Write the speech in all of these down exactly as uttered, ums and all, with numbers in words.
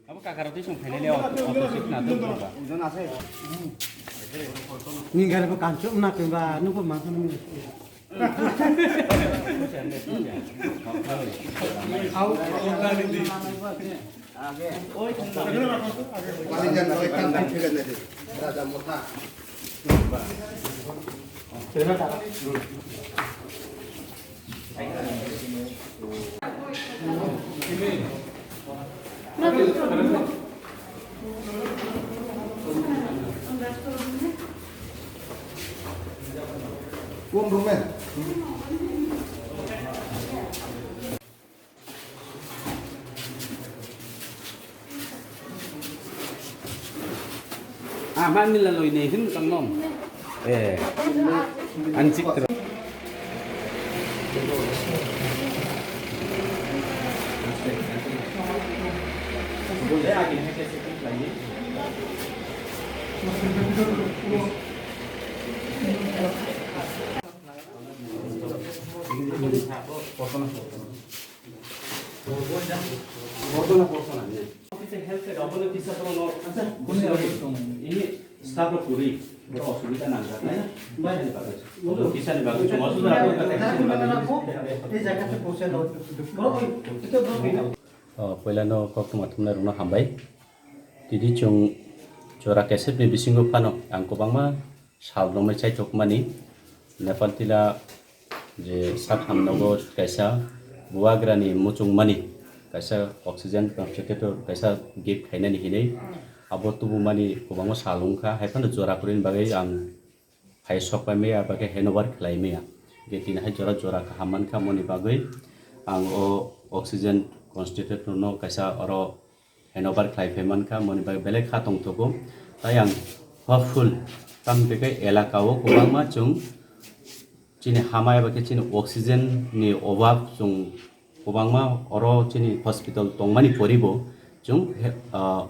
Abo kakarok twi chwng phainai le auto, auto se khna dwng ba. Ni gari bo kanchuk na khe ba, nukho ma khe nung. Ah, ma mila loi nei hin tang nom. Eh, an chitra. O, puilano koktwma thumnairokno hambai. Tini chwng jora kesepni bisingo phano ang kwbangma sal romwi chaichokmani Nepal tila je sak hamnogo kaisa bubagrani muchungmani kaisa oxygen concentrator kaisa gift khainani hinwi abo tubumani kwbangma sal wngkha, haiphano jora kwrwini bagwi ang phai sok pai maya abo khe handover khlai maya. Hwnkhe tini hai jora jora kaham mankha, moni bagwi ang o oxygen concentrator no kaisa oro handover khlai phai mankha, moni bagwi belai kha tongthogo. Tai ang hopeful, tamni bagwi elaka o kwbangma chwng chini hama eba khe chini oxygen ni obab chwng kwbangma oro chini hospital tongmani poribo chwng he, ah,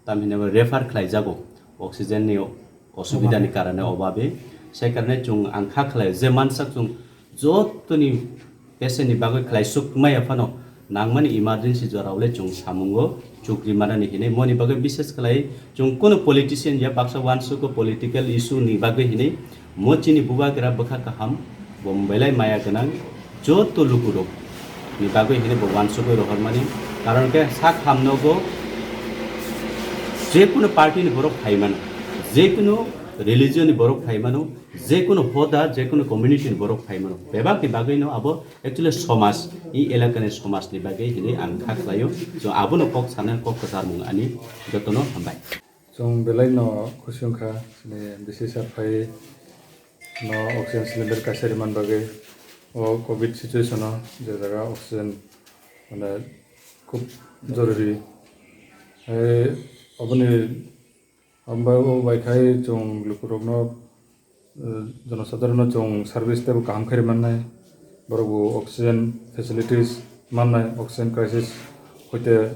tamhinwi refer khlaijago oxygen ni osubida ni karone obabe. Sai karone chwng ang kha khlai je mansak chwng jotoni patient ni bagwi khlaisuk maya phano nangmani emergency jorao le chwng samungo chukri manani hinwi moni bagwi bises khlai chwng kunu politician ya baksa wansuk o political issue ni bagwi hinwi mo chini bubagra bwkha kaham bo belai maya gwnang joto lukurok ni bagwi hinwi bo wansugwi rohormani karon khe sak hamnogo jekunu party ni borok phaimano jekunu religion ni borok phaimano jekunu hoda jekunu community ni borok phaimano bebak ni bagwi no abo Actually, somaj, i elakani somajni bagwi hinwi ang kha khlaio. So, abono kok sanai, kok kwcharmung ani jotono hambai. Chwng belai no khusi wngkha, chini B C sir phai no oxygen cylinder kaisa rimani bagwi. O covid situation o je jaga oxygen mane khub jorori. Hai oboni Hambai o bai khai chwng lukurokno, eh, jonosadharono chwng service teibo kaham khe rwmannai. Borok bo oxygen facilities mannai, oxygen crisis hoite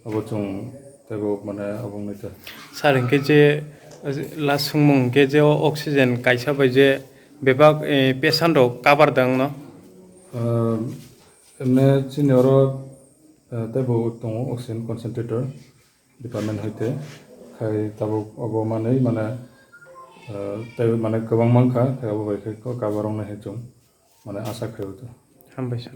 abo chwng teibo mane abo wngwi tong. Sir, hinkhe je, eh, last swngmung hinkhe je o oxygen kaisa bai je bebak, eh, patient rok cover da wngno? Eh, emne chini oro, eh, teibo tongo oxygen concentrator. Department hoite khai tabuk obo manwi mane, ah, tei mane kwbang mankha, khai obo bai khai ko cover wngnai hai chwng mane asha khai o. Hambai sir.